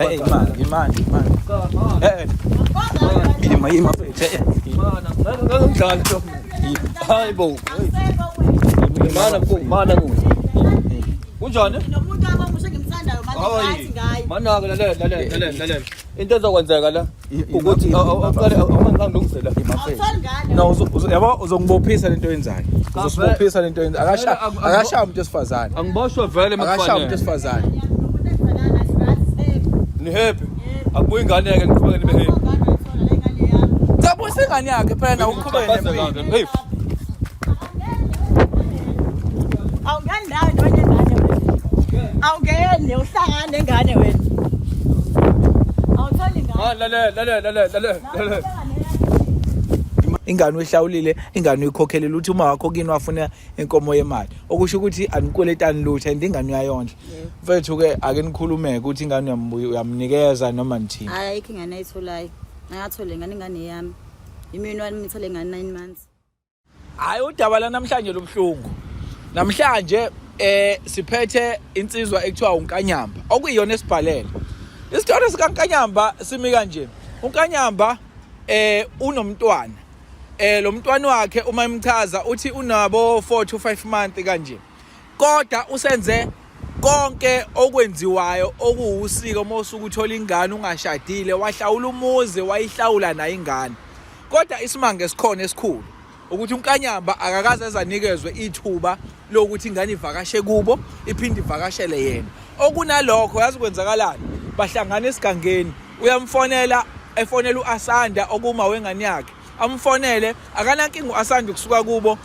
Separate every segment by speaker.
Speaker 1: Eh, imali, imali, imali. Eh, eh. Ima, ima mfethu. Eh, eh.
Speaker 2: Mana, ngeke ngidlale lo. Hayi bo. Mana mkhulu, mana mkhulu. Kunjani?
Speaker 3: Nomuntu wami omusha engimthandayo manje ngathi ngaye.
Speaker 2: Mana ke lalela lalela lalela lalela. Into ezokwenzeka la ukuthi awuqale awungangilungisela.
Speaker 3: Awutholi ngane.
Speaker 1: No, yabo uzongibophisa lento oyenzayo. Uzosibophisa lento oyenzayo. Akasha akasha umuntu wesifazane.
Speaker 2: Angiboshwe vele
Speaker 1: Akasha umuntu wesifazane.
Speaker 2: Ni happy? Akubuyi ingane ke niqhubeke nibe happy.
Speaker 1: Cha buyisa ingane yakhe phela nawe uqhubeke nempilo.
Speaker 2: Hey.
Speaker 3: Awungeni ndawo nto nengane wena. Awungeni uhlangane nengane wena. Awutholi ingane.
Speaker 2: Ah, lalela lalela lalela lalela lalela.
Speaker 1: Ingane uyihlawulile, ingane uyikhokhelile uthi uma wakho kini wafuna inkomo yemali. Okusho ukuthi anikweletani lutho and ingane uyayondla. Mfethu ke ake nikhulumeke ukuthi ingane uyamnikeza noma nithini.
Speaker 3: Hayi ayikho ingane ayitholayo. Angathole ingane ingane yami. Imini wami ngithole ingane 9 months.
Speaker 1: Hayi udaba la namhlanje lobhlungu. Namhlanje siphethe insizwa ekuthiwa uNkanyamba okuyiyona esibhalele. Isitori sikaNkanyamba simi kanje. uNkanyamba unomntwana. Lo mntwana wakhe uma emchaza uthi unabo 4 to 5 months kanje. Kodwa usenze konke okwenziwayo okuwusiko uma usuke uthola ingane ungashadile, wahlawula umuzi, wayihlawula nayo ingane. Kodwa isimanga esikhona esikhulu ukuthi uNkanyamba akakaze azanikezwe ithuba lokuthi ingane ivakashe kubo iphinde ivakashele yena. Okunalokho yazi kwenzakalani, bahlangana esigangeni, uyamfonela efonela uAsanda okuma wengane yakhe, amfonele akanankinga uAsanda ukusuka kubo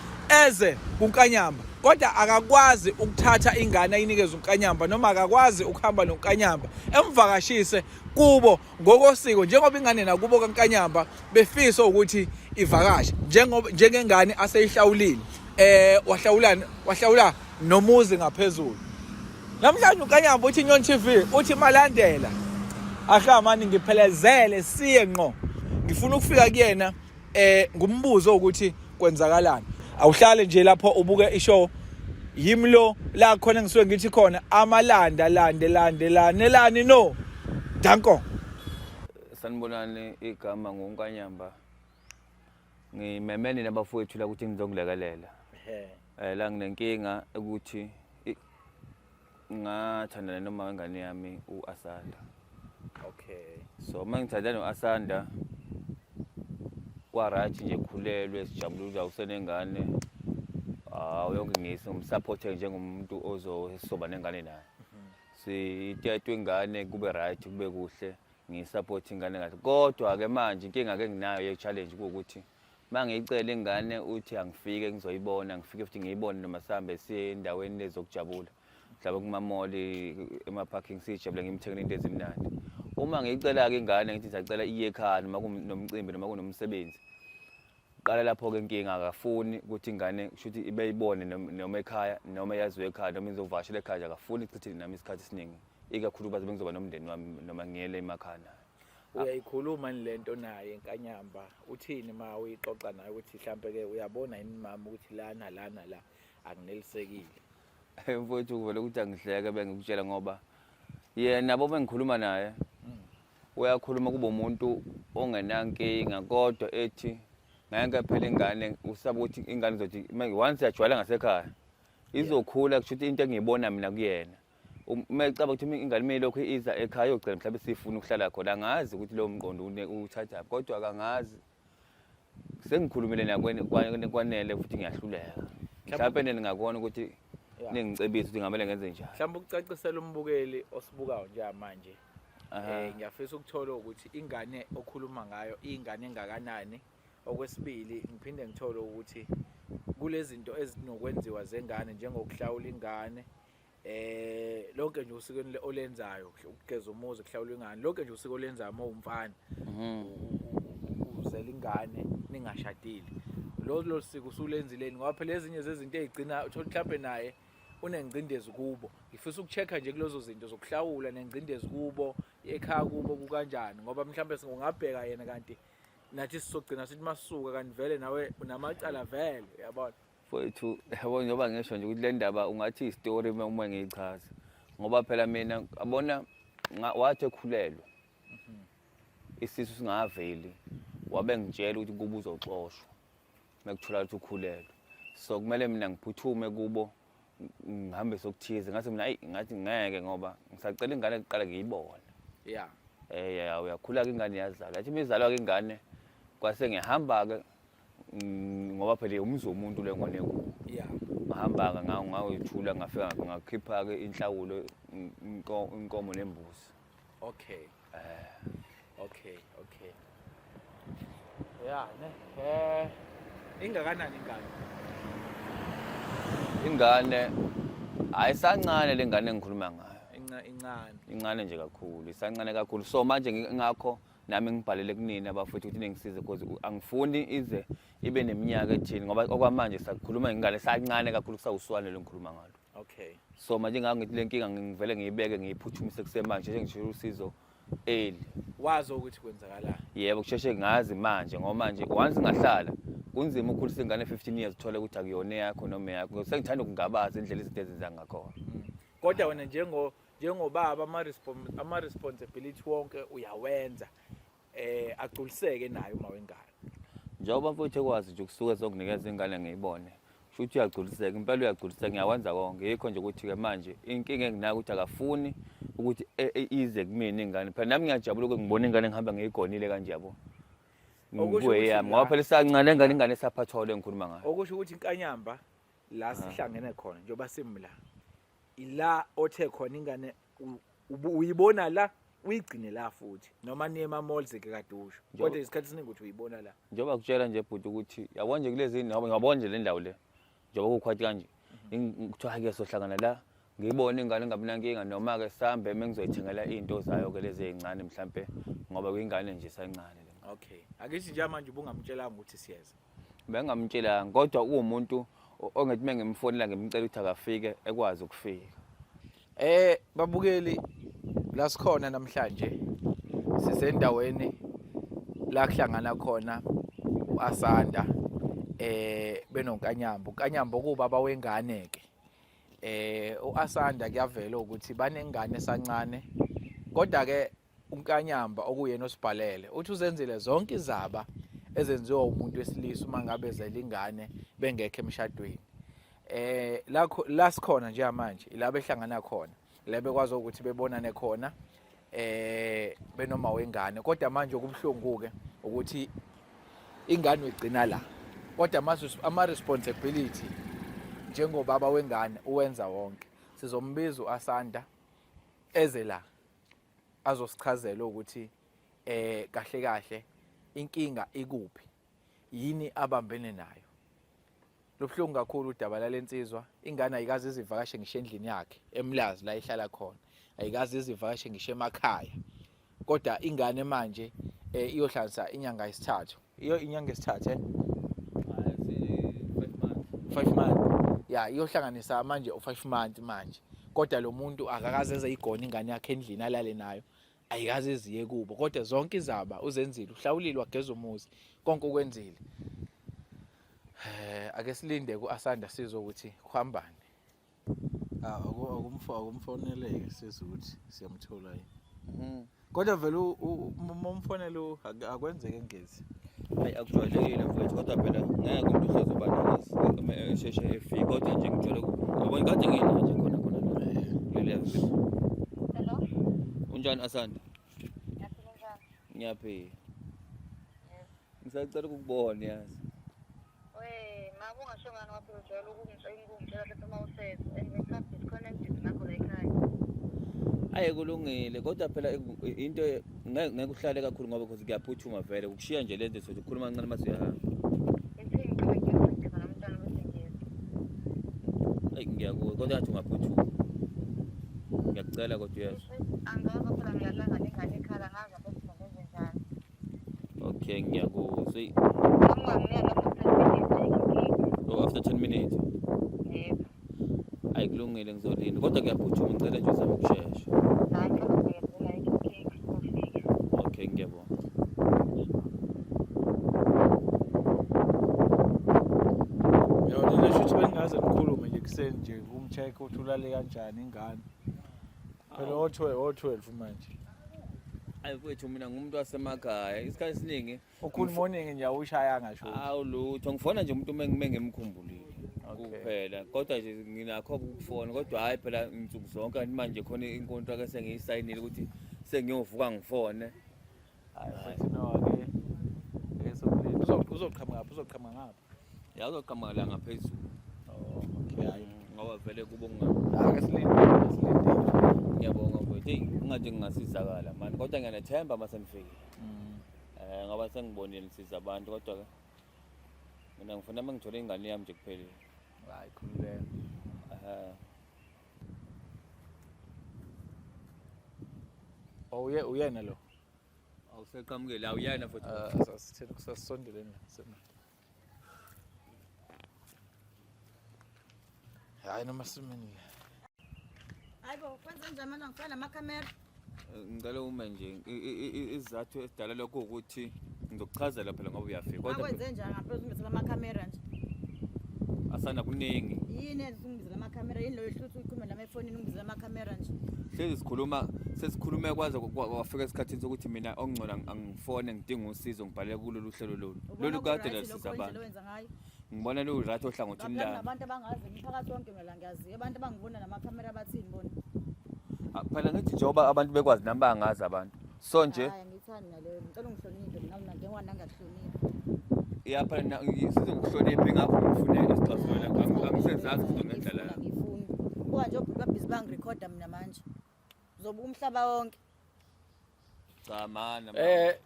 Speaker 1: eze kuNkanyamba, kodwa akakwazi ukuthatha ingane ayinikeze uNkanyamba noma akakwazi ukuhamba noNkanyamba emvakashise kubo ngokosiko, njengoba ingane nakubo kaNkanyamba befisa ukuthi ivakashe njengoba njengengane aseyihlawulile, wahlawulana wahlawula nomuzi ngaphezulu. Namhlanje uNkanyamba uthi Inyoni TV uthi malandela ahlamani ngiphelezele siye ngqo, ngifuna ukufika kuyena ngumbuzo ukuthi kwenzakalani. Awuhlale nje lapho ubuke ishow yimi lo la khona ngisuke ngithi khona amalanda lande lande lane lani no danko.
Speaker 2: Sanibonani, igama nguNkanyamba. Ngimemene nabafowethu la ukuthi nizongilekelela. La nginenkinga ukuthi ngathandana noma wengane yami uAsanda.
Speaker 1: Okay.
Speaker 2: So uma ngithandana noAsanda kwa right nje, khulelwe sijabule ukuthi awusenengane. Hawu yonke ngisi ngimsupport njengomuntu ozosoba nengane naye. Sitetwe ingane kube right kube kuhle, ngiyisupport ingane kahle. Kodwa ke manje inkinga ke nginayo ye challenge ukuthi mangiyicela ingane uthi angifike ngizoyibona, ngifike futhi ngiyibone noma sihambe siye endaweni lezokujabula. Mhlawumbe kuma-mall, ema-parking sijabule ngimthengele into ezimnandi. Uma ngiyicela-ke ingane ngithi ngisacela iye ekhaya noma kunomcimbi noma kunomsebenzi. Qala lapho-ke inkinga, akafuni ukuthi ingane kusho ukuthi ibe ibone noma ekhaya noma yaziwe ekhaya noma izovakashela ekhaya nje, akafuni ukuchithe nami isikhathi esiningi, ikakhulukazi bengizoba nomndeni wami noma ngiyele emakhaya naye.
Speaker 1: Uyayikhuluma ni lento naye Nkanyamba, uthini ma uyixoxa naye ukuthi mhlambe ke uyabona yini mama ukuthi lana lana la akunelisekile?
Speaker 2: Mfowethu kuvele ukuthi angihleke bengikutshela ngoba yena bo bengikhuluma naye uyakhuluma kube umuntu ongenankinga, kodwa ethi ngeke phela ingane usaba ukuthi ingane izothi once yajwayela ngasekhaya izokhula, kusho ukuthi into engiyibona mina kuyena uma ecaba ukuthi ingane uma ilokhu iza ekhaya iyogcina mhlawumbe sifuna ukuhlala khona. Angazi ukuthi lowo mqondo uwuthathaphi, kodwa akangazi. Sengikhulumile kwanele futhi ngiyahluleka. Mhlawumbe ningakubona ukuthi ningicebise ukuthi ngamele ngenze njani.
Speaker 1: Mhlawumbe ukucacisela umbukeli osibukayo njengamanje, ngiyafisa ukuthola ukuthi ingane okhuluma ngayo ingane engakanani. Okwesibili ngiphinde ngithole ukuthi kulezinto ezinokwenziwa zengane njengokuhlawula ingane, lonke nje usiko olenzayo, ukugeza umuzi, kuhlawula ingane, lonke nje usiko olenzayo uma uwumfana uzela ingane ningashadile, lo siko usulenzileni? Ngoba phela ezinye zezinto ezigcina uthola mhlambe naye unengcindezi kubo. Ngifisa ukucheck-a nje kulezo zinto zokuhlawula nengcindezi kubo ekhaya kubo kukanjani, ngoba mhlambe singabheka yena kanti nathi sizogcina sithi masuka kanti vele nawe unamacala vele, uyabona.
Speaker 2: Mfowethu, yabo njengoba ngisho nje ukuthi le ndaba ungathi isitori uma ngiyichaza, ngoba phela mina abona Wathi ekhulelwe isisu singaveli, wabe ngitshela ukuthi kubo uzoxoshwa mekuthola ukuthi ukhulelwe, so kumele mina ngiphuthume kubo ngihambe sokuthize. Ngathi mina ayi, ngathi ngeke ngoba ngisacela ingane kuqala ngiyibone. Ya, uyakhula-ke ingane, iyazalwa. Yathi uma izalwa-ke ingane, kwase ngihamba-ke ngoba phela umuzi womuntu le ngone kuwo. Ngahamba-ke ngayithula, ngafika ngakhipha-ke inhlawulo, inkomo nembuzi.
Speaker 1: Okay. Okay. Ya, ne. Ingakanani ingane?
Speaker 2: Ingane ayisancane le ngane engikhuluma ngayo.
Speaker 1: Incane.
Speaker 2: Incane nje kakhulu, isancane kakhulu. So manje ngakho nami ngibhalele kunini abafowethu ukuthi ningisize, because angifuni ize ibe neminyaka ethini, ngoba okwamanje sakhuluma ngengane sancane kakhulu, kusawuswane lo ngikhuluma ngalo. So manje ngake ngithi le nkinga ngivele ngiyibeke, ngiyiphuthumise kusemanje, nje ngishilo usizo early.
Speaker 1: Wazi ukuthi kwenzakalani?
Speaker 2: Yebo, kusheshe ngazi manje, ngoba manje once ngahlala kunzima ukukhulisa ingane 15 years uthole ukuthi akuyona eyakho noma eyakho. Sengithanda ukungabaza indlela izinto ezenza ngakhona.
Speaker 1: Kodwa wena njengobaba ama responsibility wonke uyawenza, agculiseke naye uma wengane.
Speaker 2: Njengoba mfowethu ekwazi nje ukusuka ezokunikeza ingane ngiyibone, kusho ukuthi uyagculiseka impela, uyagculiseka, ngiyawenza konke. Yikho nje ukuthi-ke manje inkinga enginayo ukuthi akafuni ukuthi ize kumina ingane. Phela nami ngiyajabula ukuthi ngibona ingane ngihamba ngiyigonile kanje, yabo.
Speaker 1: Okusho ukuthi
Speaker 2: Ngibuye yami ngoba phela isancane ingane, ingane esaphathwa le ngikhuluma ngayo.
Speaker 1: Okusho ukuthi inkanyamba la sihlangene khona njengoba simla ila othe khona ingane uyibona la, uyigcine la futhi, noma niye ema-malls ke kade usho, kodwa isikhathi esiningi ukuthi uyibona la.
Speaker 2: Njengoba kutshela nje bhuti ukuthi yabona nje kulezi noma ngiyabona nje le ndawo le njengoba kukhwathi kanje, kuthiwa ke sohlangana la, ngiyibone ingane ngabi nankinga, noma-ke sambe uma ngizoyithengela iy'nto zayo-ke lezi ey'ncane mhlampe, ngoba kuyingane nje isancane le.
Speaker 1: Okay, akithi njengamanje ubungamtshelanga ukuthi siyeza?
Speaker 2: Bengingamtshelanga, kodwa uwumuntu ongethi uma ngimfonela ngimcela ukuthi akafike, ekwazi ukufika.
Speaker 1: Babukeli, la sikhona namhlanje sisendaweni la kuhlangana khona uAsanda benoNkanyamba. uNkanyamba okubaba wengane ke. UAsanda kuyavela ukuthi banengane esancane, kodwa ke uNkanyamba okuyena osibhalele uthi uzenzile zonke izaba ezenziwa umuntu wesilisa uma ngabe ezela ingane bengekho emshadweni. Lakho la sikhona njengamanje ila behlangana khona, la bekwazi ukuthi bebonane khona benoma wengane. Kodwa manje okubuhlungu ke ukuthi ingane uyigcina la, kodwa ama responsibility njengobaba wengane uwenza wonke. Sizombiza uAsanda eze la azosichazela ukuthi kahle kahle inkinga ikuphi, yini abambene nayo. Lubuhlungu kakhulu udaba lalensizwa, ingane ayikaze izivakashe ngisho endlini yakhe eMlazi la ihlala khona, ayikaze izivakashe ngisho emakhaya, kodwa ingane manje iyohlanganisa inyanga yesithathu, iyo inyanga yesithathu 5 months, ya, iyohlanganisa manje u5 months manje, kodwa lo muntu akakaze eze igona ingane yakhe endlini alale nayo, ayikaze iziye kubo, kodwa zonke izaba uzenzile, uhlawulile, wageza umuzi, konke ukwenzile. Ake silinde kuAsanda sizwe ukuthi kuhambani. Akumfoneleke sizwe ukuthi siyamthola yini. Kodwa vele uma umfonela akwenzeke ngezi.
Speaker 2: Hayi, akujwayelekile mfowethu, kodwa phela ngeke umuntu uhlezi uba naye esheshe efike, kodwa nje ngijwayele yabo kade ngina nje khona khona la kuleliya viki.
Speaker 4: Hello.
Speaker 2: Unjani Asanda?
Speaker 4: Ngiyaphila, njani?
Speaker 2: Ngiyaphila. Ngisacela ukukubona yazi.
Speaker 4: We, ma kungasho ngani wathi ujwayele ukungitshela ukuthi uma useza and ngesikhathi sikhona engididi ngakho la ekhaya.
Speaker 2: Aye kulungile, kodwa phela into ngeke uhlale kakhulu ngoba because kuyaphuthuma vele ukushiya nje lento sothi ukhuluma kancane mase uyahamba.
Speaker 4: Ithi ngicela ngiyogeza nomntwana bese ngiyeza.
Speaker 2: Ayi ngiyakuwe, kodwa ngathi ungaphuthuma. Ngiyakucela kodwa uyezwa.
Speaker 4: Angazi phela ngiyalanga nengane ekhala, ngazi ukuthi ngenze njani.
Speaker 2: Okay, ngiyakuzwa.
Speaker 4: Unganginika lapho 10 minutes ayikho.
Speaker 2: Oh, after 10 minutes.
Speaker 4: Yebo.
Speaker 2: Ayi kulungile, ngizolinda. Kodwa kuyaphuthuma, ngicela nje uzame ukushesha.
Speaker 4: Hayi ngicela ukubhekela inkinga ufike.
Speaker 2: Okay, ngiyabonga.
Speaker 1: Yona nina shuthi bengaze nikhulume nje kuseni nje umcheck ukuthi ulale kanjani ingane. Phela o-12 o-12 manje.
Speaker 2: Ayi mfethu mina ngumuntu wasemakhaya. Isikhathi esiningi
Speaker 1: Ukhulu morning nje awushayanga sho.
Speaker 2: Awu lutho ngifona nje umuntu uma ngimkhumbulile.
Speaker 1: Okay.
Speaker 2: Kuphela kodwa nje nginakho ukufona kodwa hayi phela insuku zonke kanti manje khona inkontraka esengiyisayinile ukuthi sengiyovuka ngifone.
Speaker 1: Hayi futhi no ke. Esokuleni uzoqhamuka ngapha uzoqhamuka ngapha.
Speaker 2: Ya uzoqhamuka la ngaphezulu.
Speaker 1: Oh okay hayi.
Speaker 2: Ngoba vele kubo kunga.
Speaker 1: Ake silinde silinde.
Speaker 2: Ngiyabonga mfowethu. Eyi ungathi ngingasizakala mani kodwa ngiyanethemba uma senifikile. Ngoba sengibonile nisiza abantu kodwa ke mina ngifuna uma ngithole ingane yami nje kuphelile.
Speaker 1: Hayi khululeka. Oh uye uyena lo.
Speaker 2: Awuseqhamukele awuyena futhi.
Speaker 1: Sasithele kusasondeleni la. Hayi noma simini.
Speaker 3: Hayibo, kwenze njani manje ngifana namakhamera?
Speaker 2: Ngicela ume nje isizathu esidala lokho ukuthi ngizokuchazela phela ngoba uyafika. Kodwa
Speaker 3: Akwenze njani ngaphezu ungibizela amakhamera nje?
Speaker 2: Asanda kuningi.
Speaker 3: Yini enza ungibizela amakhamera? Yini loyo hluthu uyikhulume nami efonini ungibizela amakhamera nje?
Speaker 2: Hlezi sikhuluma sesikhulume kwaze kwafika esikhathini sokuthi mina okungcono angifone ngidinga usizo ngibhalele kulolu hlelo lolu. Lolu kade lasiza abantu.
Speaker 3: Wenza ngayo.
Speaker 2: Ngibona lu right ohlangothini
Speaker 3: Ngapha
Speaker 2: lami.
Speaker 3: nabantu abangazi umphakathi wonke mina la ngiyaziyo. Abantu abangibona namakhamera bathini bona?
Speaker 2: Phela ngithi njengoba abantu bekwazi nami bangazi abantu. So nje
Speaker 3: Hayi angithandi naleyo. Ngicela ungihloniphe mina mina njengoba nangakuhloniphi.
Speaker 2: Ya phela sizokuhlonipha ingakho ngifune isixazululo. Angisenzazi izinto ngendlela.
Speaker 3: Ngifuni. Buka nje obhuti babhizi bangirekhoda mina manje. Uzobuka umhlaba wonke.
Speaker 2: Cha mana.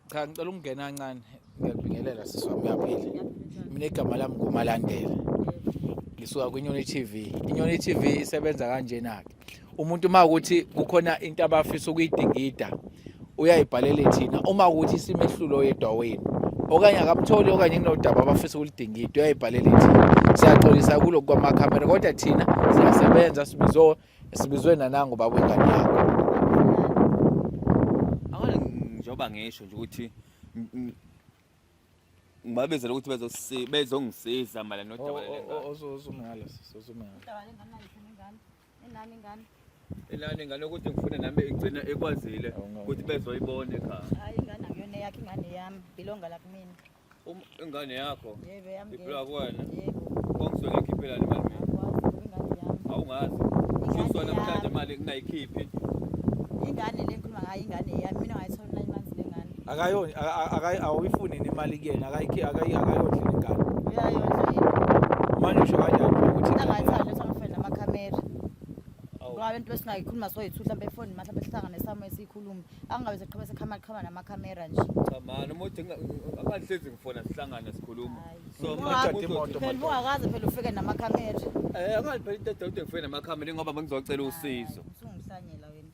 Speaker 1: Cha ngicela ukungena kancane. Ngiyakubingelela sisi wami uyaphila. Mina igama lami nguMalandela. Ngisuka kwiNyoni TV. INyoni TV isebenza kanjena ke. Umuntu uma ukuthi kukhona into abafisa ukuyidingida uyayibhalela thina uma ukuthi simehlulo yedwa wenu okanye akamtholi okanye kunodaba abafisa ukulidingida uyayibhalela thina. Siyaxolisa kulokhu kwamakhamera kodwa thina siyasebenza sibizwe nanango baba wengane yakho.
Speaker 2: Angeke njengoba ngisho nje ukuthi ngibabizela ukuthi bezongisiza mayelana nodaba lengane.
Speaker 1: Ozungala sisi ozungala.
Speaker 3: Udaba lengane ayikho nengane. Enani ingane?
Speaker 2: Enani ingane ukuthi ngifune nami igcine ekwazile ukuthi bezoyibona ekhaya.
Speaker 3: Hayi ingane akuyona eyakho ingane yami, belonga la kumina.
Speaker 2: Ingane yakho?
Speaker 3: Yebo yami.
Speaker 2: Ibhilwa kuwena?
Speaker 3: Yebo.
Speaker 2: Kongisuke ngikhiphelani imali mina?
Speaker 3: Angikwazi ingane yami.
Speaker 2: Awungazi. Shiswa namhlanje imali ngingayikhiphi.
Speaker 3: Ingane le ngikhuluma ngayo ingane yami, mina ngayithola 9 months le ngane.
Speaker 1: Akayoni awuyifuni imali kuyena, akayondli ingane.
Speaker 3: Uyayondla yena.
Speaker 1: Manje usho kanjani ukuthi
Speaker 3: angayithandi ukuthi angifune namakhamera? Ngoba abantu besingayikhuluma soyithu mhlawumbe efonini mhlawumbe sihlangane somewhere siyikhulume. Angabe seqhubeka sekhama qhama namakhamera nje.
Speaker 2: Cha man, umuntu angahlezi ngifona sihlangane sikhuluma. So
Speaker 1: Imoto, imoto,
Speaker 3: phela ungakaze phela ufike namakhamera.
Speaker 2: Angathi phela into edala ukuthi ngifike namakhamera ngoba bengizocela usizo.
Speaker 3: Usungihlanyela wena.